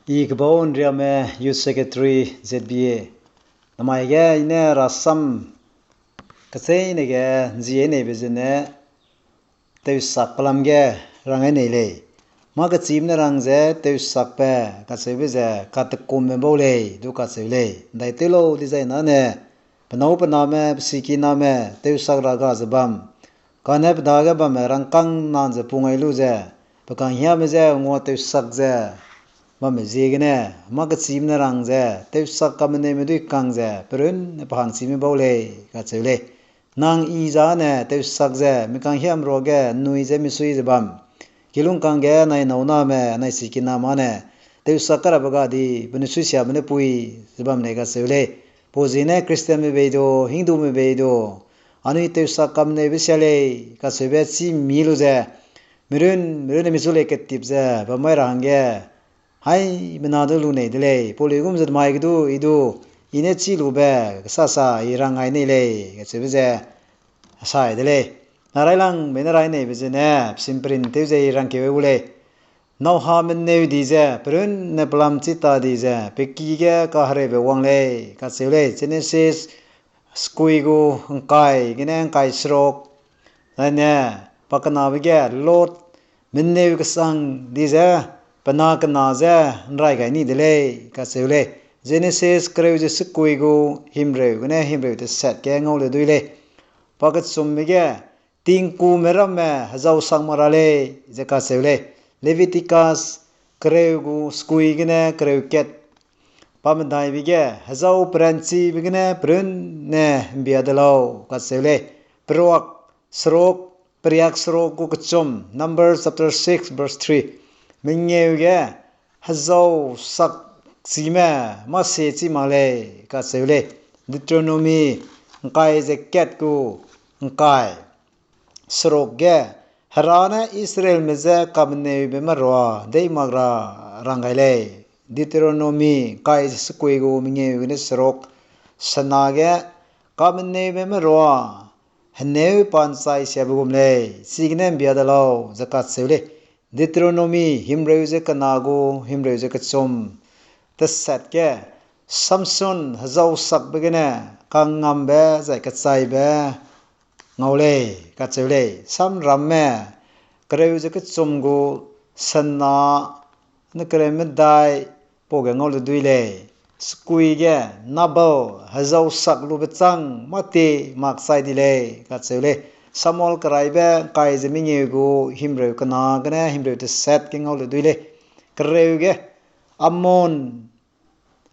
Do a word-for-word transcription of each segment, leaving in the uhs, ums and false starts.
I Kebau Nriame, Youth Secretary, Z B A. Namai ge i ne rasam kecheîne ge nzie neibe zene tewsak pelam ge rang ai nei lei. Mâ kechîme ne rang ze tewsakbe kacheube ze katekumbe bau lei du kacheu lei. Ndai tew lau dizai nane, pe nâu pe name, pe sikiname tewsak ra ga ze bam, kane pe dage bamme rangkâng nan ze pung ai lu ze, pe kanghiame je ngua tewsak ze bamme ziegene, mâ kechîme ne rang ze tewsak kameneime dui kang ze perunne pe hangchime bau lei kacheu lei. Nang i zane tewsak ze mi kanghiam ruage nui ze misui ze bam, kilûng kangge nai nâu name, nai sikiname ne tewsak karabe ga di penui suisiabe ne pui ze bam lei kacheu lei. Pau ziegene Christianme bei du, Hindume bei du, anui tewsak kameneube sia lei kacheube chî mi lu ze, mirun mirunne michu lei ketip ze bam mai ra hangge, haimena du lu nei de lei. Pau luigum ze mai ge du, i du, i ne chî lube kesasa i rang ai nei lei kacheube ze sai de lei. Na railangbe ne rai neibe zene, pesimperin tew ze i rangkeu gu lei. Nâu ha meneu di ze, perunne pelam chî ta di ze, pe ki ge kahereube wang lei kacheu lei. Jenesis sekui gu ngkai gene ngkai seruk, zaine, pa kenabe ge Lot meneu kesang di ze, pe na kena ze nrai gai ni de lei kacheu lei. Jenesis kereu ze sekui gu himreu gene himreu tesat ge ngau le dui lei. Pa kechumbe ge, tingkume ramme hezau sak mak ra lei ze kacheu lei. Leviticus kereu gu sekui gene kereu kat, pa medaibe ge, hezau peranchibe gene perunne mbia de lau kacheu lei. Peruak seruk, periak seruk gu kechum, Numbers chapter six verse three. Mengeu ge, hezau sak chime mâ sie chî mak lei kacheu lei. Deuteronomy ngkai ze kat gu ngkai seruk ge, Hera ne Israelme je kameneube merua dei mak ra rang gai lei. Deuteronomy ngkai ze sekui gu mengeu gene seruk, sena ge, kameneube merua heneu pa nchai siabe gum lei, chigene mbia de lau ze kacheu lei. Deuteronomy himreu ze kena gu himreu ze kechum tesat ge, Samson hezau sakbe gene kangngambe zai kechaibe ngau lei kacheu lei. Samramme kereu ze kechum gu sena ne kereu medai pau ge ngau le dui lei. Sekui ge, Nabal hezau sak lube chang mâ ti mak chai di lei kacheu lei. Samuel keraibe ngkai ze mengeu gu himreu kena gene himreu tesat ge ngau le dui lei. Kereu ge, Amnon,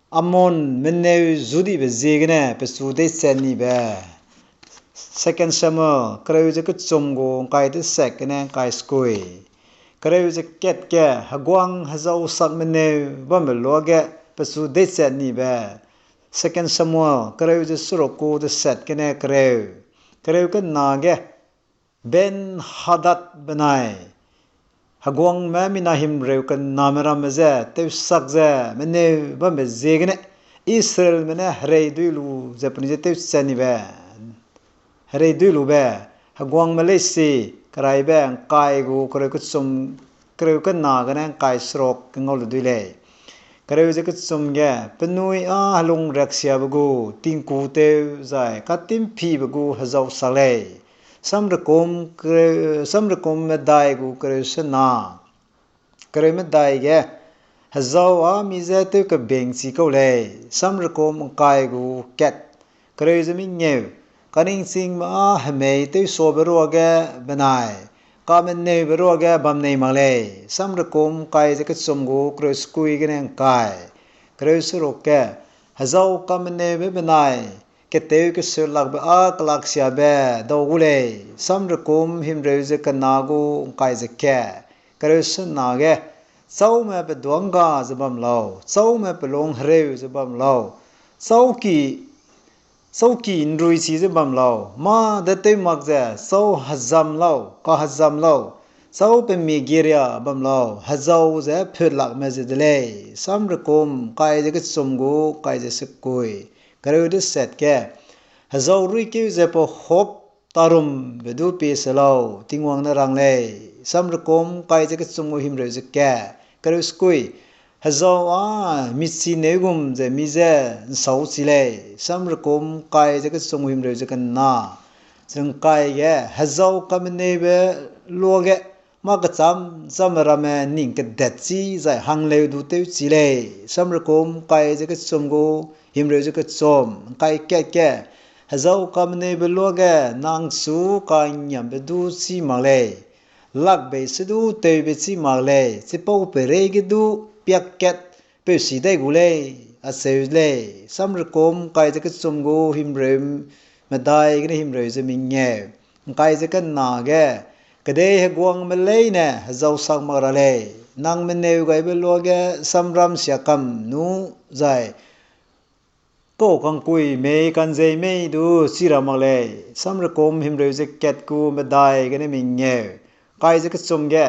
Amnon meneu zu dibe ziegene pechu deichat nibe. Second Samuel kereu ze kechum gu ngkai tesat gene ngkai sekui. Kereu ze kat ge, heguang hezau sak meneu bambe luage pechu deichat nibe. Second Samuel kereu ze seruk gu tesat gene kereu. Kereu kena ge, Ben-hadad benai heguangme mina himreu kename ramme je tewsak ze meneu bambe ziegene Israelme ne herei dui lu ze penui je tewchat nibe, herei dui lube, heguangme leisi keraibe ngkai gu kereu kechum, kereu kena gene ngkai seruk ge ngau le dui lei. Kereu ze kechum ge, penui â helung riaksiabe gu tingku tew zai katimpibe gu hezau sak lei. Samrekum kereu, samrekum medai gu kereu sena. Kereu medai ge, hezau â mi je tew kebengchi kau lei. Samrekum ngkai gu kat. Kereu ze mengeu, kaningchingme â hemei tewsuabe ruage benai kameneube ruage bam nei mak lei. Samrekum ngkai ze kechum gu kereu sekui gene ngkai. Kereu seruk ge, hezau kameneube benai ketew keseulakbe â kelaksiabe dau gu lei. Samrekum himreu ze kena gu ngkai ze kat. Kereu sena ge, châume pe duângga ze bam lau, châume pe lung hereu ze bam lau, châuki, châuki ’nruichi ze bam lau, mâ de tew mak ze châu hezam lau, kahezam lau, châu pemiegiria bam lau, hezau ze phutlakme ze de lei. Samrekum ngkai ze kechum gu ngkai ze sekui. Kereu desat ge, hezau ruikeu ze pehop tarumbe du pie se lau, Tingwang ne rang lei. Samrekum ngkai ze kechum gu himreu ze kat. Kereu sekui, Hezau â michi neu gum ze mi je ’nsau chi lei, samrekum ’ngkai ze kechum gu himreu ze kena. Zingkai ge hezau kameneube luage mâ kechâm châme ramme ning kedat chi zai hangleu du tewchi lei, samrekum ’ngkai ze kechum gu himreu ze kechum. ’Ngkai kat ge hezau kameneube luage nang chu ka'ngiambe du chî mak lei, lakbei se du tewbe chî mak lei, chipau peireige du piak kat peusi dai gu lei, acheu lei, samrekum ’ngkai ze kechum gu himreu medai gene himreu ze mengeu. ’Ngkai ze kena ge, kedei heguangme leine hezau sak mak ra lei, nang meneu gaibe luage samram sia kam nu zai kau kangkui mei kanzei mei du chî ra mak lei, samrekum himreu ze kat gu medai gene mengeu. ’Ngkai ze kechum ge,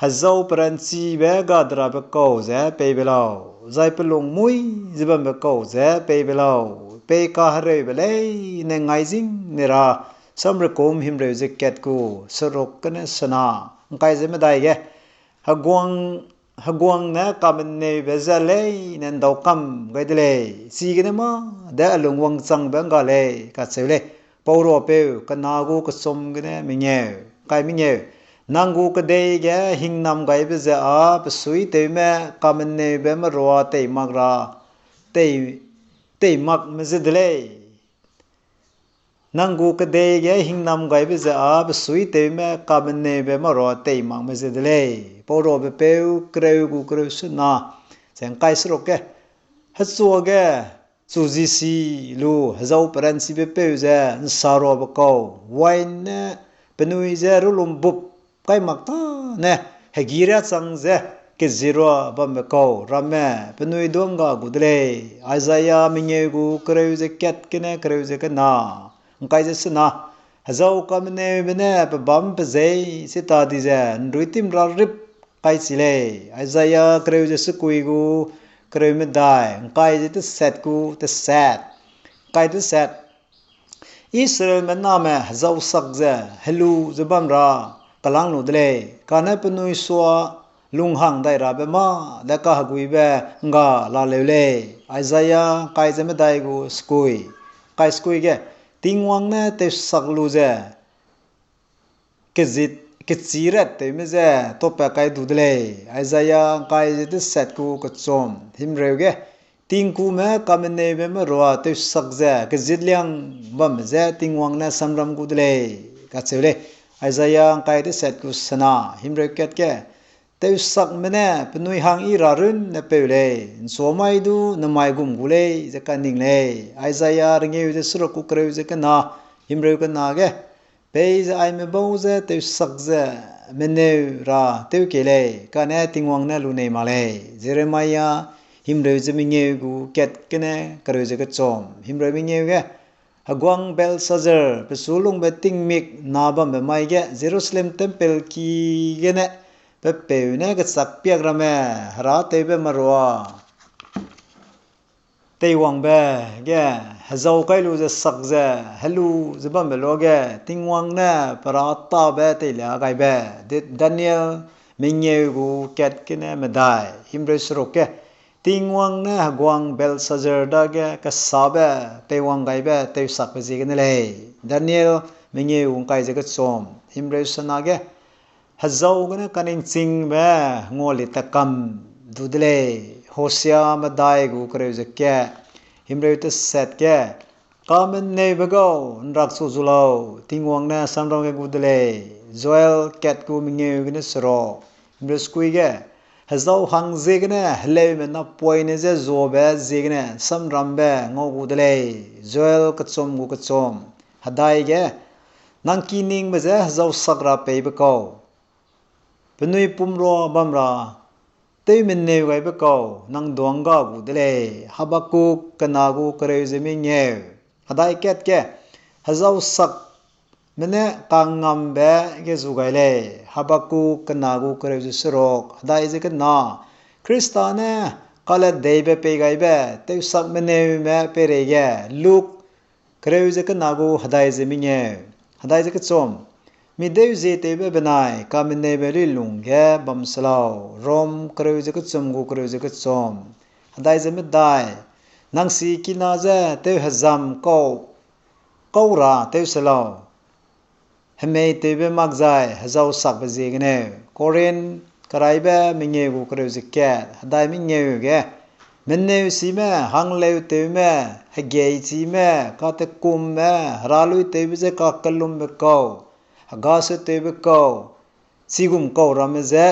hezau peranchibe gaderabe kau ze pei be lau, zai pelung mui ze bambe kau ze pei be lau, pei kahereube leine ngai zing ne ra, samrekum himreu ze kat gu seruk gene sena. ’Ngkai ze medai ge, heguang, heguang ne kameneube je leine ’ndaukam gai de lei, chigene mâ de a lung wangchangbe ’ngga lei, kacheu lei. Pauruapeu kena gu kechum gene mengeu. ’Ngkai mengeu, nang gu kedei ge hingnam gaibe ze â besuitewme kameneube merua tei mak ra, tei, tei makme ze de lei. Nang gu kedei ge hingnam gaibe ze â besuitewme kameneube merua tei makme ze de lei. Pauruapeu kereu gu kereu sena, ze ’ngkai seruk ge, hechuage chu ji si lu hezau peranchibe peu ze ’nsaruabe kau, wain ne penui je rulumbup kai mak tâne, hegî riâ chang ze kezirua bambe kau ramme penui duâ ’ngga gu de lei. Isaiah mengeu gu kereu ze kat gene kereu ze kena. ’Ngkai ze sena, hezau kameneube ne pebâm pezei chita di ze ’nruitim ra rip kai chi lei. Isaiah kereu ze sekui gu kereu medai, ’ngkai ze tesat gu tesat. ’Ngkai tesat, Israelme name hezau sak ze helu ze bam ra kelâng lu de lei, kane penui sua lunghang dai rabe mâ de kaheguibe ’ngga laleu lei. Isaiah ’ngkai ze medai gu sekui. ’Ngkai sekui ge, Tingwang ne tewsak lu ze kezit, kechî rattewme je topat kai du de lei. Isaiah ’ngkai ze tesat gu kechum. Himreu ge, tingkume kameneube merua tewsak ze kezit liang bamme je Tingwang ne samram gu de lei, kacheu lei. Isaiah ’ngkai tesat gu sena. Himreu kat ge, tewsakme ne penui hang i ra runne peu lei, ’nchuamai du nemai gum gu lei ze kaning lei. Isaiah rengeu ze seruk gu kereu ze kena. Himreu kena ge, peize aime bau ze tewsak ze meneu ra tewkei lei, kane Tingwang ne lunei mak lei. Jeremiah himreu ze mengeu gu kat gene kereu ze kechum. Himreu mengeu ge, heguang Belshazzar pechu lungbe tingmik na bambe mai ge Jerusalem temple ki gene pe peu ne kechak piak ramme herâtewbe merua teiwangbe ge hezau kai lu ze sak ze helu ze bambe luage Tingwang ne pe râtabe teilia gaibe. Da-, Daniel mengeu gu kat gene medai. Himreu seruk ge, Tingwang ne heguang Belshazzar dage kesabe peiwang gaibe tewsakbe ziegene lei. Daniel mengeu gu ’ngkai ze kechum. Himreu sena ge, hezau gene kaningchingbe nguali takam du de lei. Hosea medai gu kereu ze kat. Himreu tesat ge, kameneube gau, ’nrakchu zu lau, Tingwang ne samram ge gu de lei. Joel kat gu mengeu gene seruk. Himreu sekui ge, hezau hang ziegene heleume napoine je zuabe ziegene samrambe ngau gu de lei. Joel kechum gu kechum. Hedai ge, nang kiningbe je hezau sak ra peibe kau, penui pumrua bam ra tewmeneu gaibe kau nang duâ ’ngga gu de lei. Habakuk kena gu kereu ze mengeu. Hedai kat ge, hezau sakme ne kangngambe ge zu gai lei. Habakuk kena gu kereu ze seruk. Hedai ze kena, Khrista ne kaledeibe pei gaibe tewsakmeneume peireige, Luk kereu ze kena gu hedai ze mengeu. Hedai ze kechum, mi deu zie tewbe benai kameneube luilung ge bam se lau. Rom kereu ze kechum gu kereu ze kechum. Hedai ze medai, nang sikina je tew hezam kau, kau ra tew se lau. Hemei tewbe mak zai hezau sakbe ziegeneu. Korinth keraibe mengeu gu kereu ze kat, hedai mengeu ge, meneu sime, hangleu tewme, hegei chime, katekumme, hera lui tewbe ze kakellumbe kau, hega se tewbe kau, chigum kau ramme je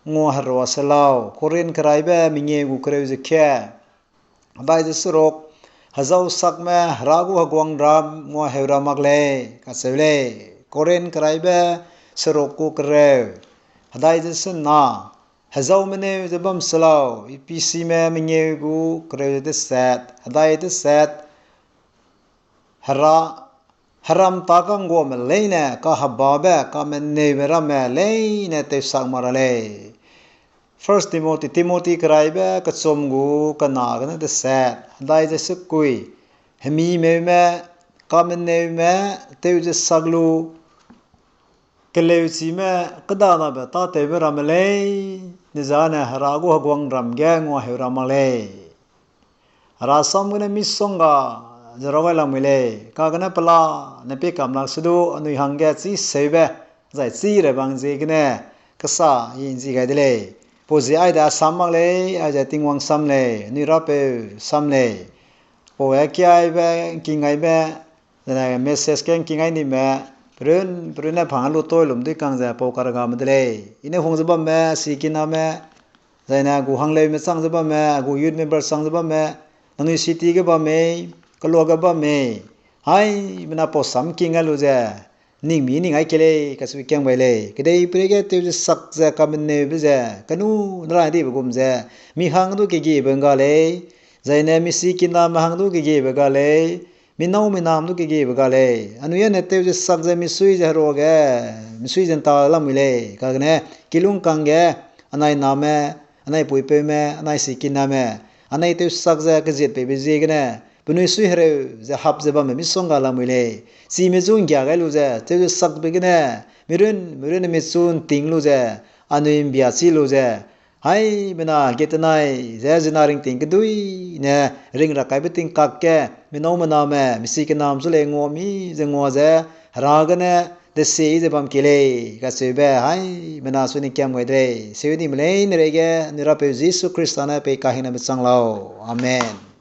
ngua herua se lau. Korinth keraibe mengeu gu kereu ze kat. Hedai ze seruk, hezau sakme, hera gu heguangram ngua heu ra mak lei, kacheu lei. Korinth keraibe seruk gu kereu. Hedai ze sena, hezau meneu ze bam se lau, Ephesime mengeu gu kereu ze deset, hedai deset, hera, heram ta kangguame leine kahebabe, kameneube ramme leine tewsak mak ra lei. First Timothy, Timothy keraibe kechum gu kena gene deset, hedai ze sekui, hemimeume, kameneume, tew ze sak lu, keleuchime, kedanabe tâtewbe ramme lei, ne zane hera gu heguangram ge ngua heu ra mak lei. Hera sam gene misongga ze raw gai lamui lei, kagene pela ne pie kam lak se du anui hangge chî seube, zai chî ra bang ziegene kesa i nzi gai de lei. Pau zie aide a sam mak lei, aize Tingwang sam lei, anui Rapeu sam lei. Pau e kiaibe, ngking gaibe, zene message ge ngking gai nime, perun, perun ne phang lu toi lum dui kang ze pau kargame de lei. I ne hung ze bamme, sikiname, zaine a gu hangleume chang ze bamme, a gu youth member chang ze bamme, nangnui city ge bam mei, keloa ge bam mei, haimena pau sam ngking gai lu ze, ning mi ning ai ke lei, kacheu kiang bai lei. Kedeipeirei ge tew ze sak ze kameneube ze, kenu ne rai dibe gum ze, mi hang du kegiebe ngga lei, zaine mi sikiname hang du kegiebe ga lei, mi nâu mi nam du kegiebe ga lei. Anui ane tew ze sak ze misui ze heruage, misui ze nta lamui lei. Kagene, kilung kangge, anai name, anai puipeume, anai sikiname, anai tew sak ze keziet peibe ziegene, penui sui hereu ze hap ze bamme misongga lamui lei. Chime zu nggia gai lu ze, tew ze sakbe gene, mirun, mirun michu nting lu ze, anui mbia chi lu ze, haimena getenai ze zina ringting kedui ne ring ra kaibe tingkak ge, mi nâu mi name, mi sikinam zu lei ngua mi ze ngua ze, hera gene, desiei ze bam ke lei, kacheube, haimena sui ne kiam gai de lei, seu nime leine reige, anui Rapeu Jisu Khrista ne pei kahingnambe chang lau. Amen.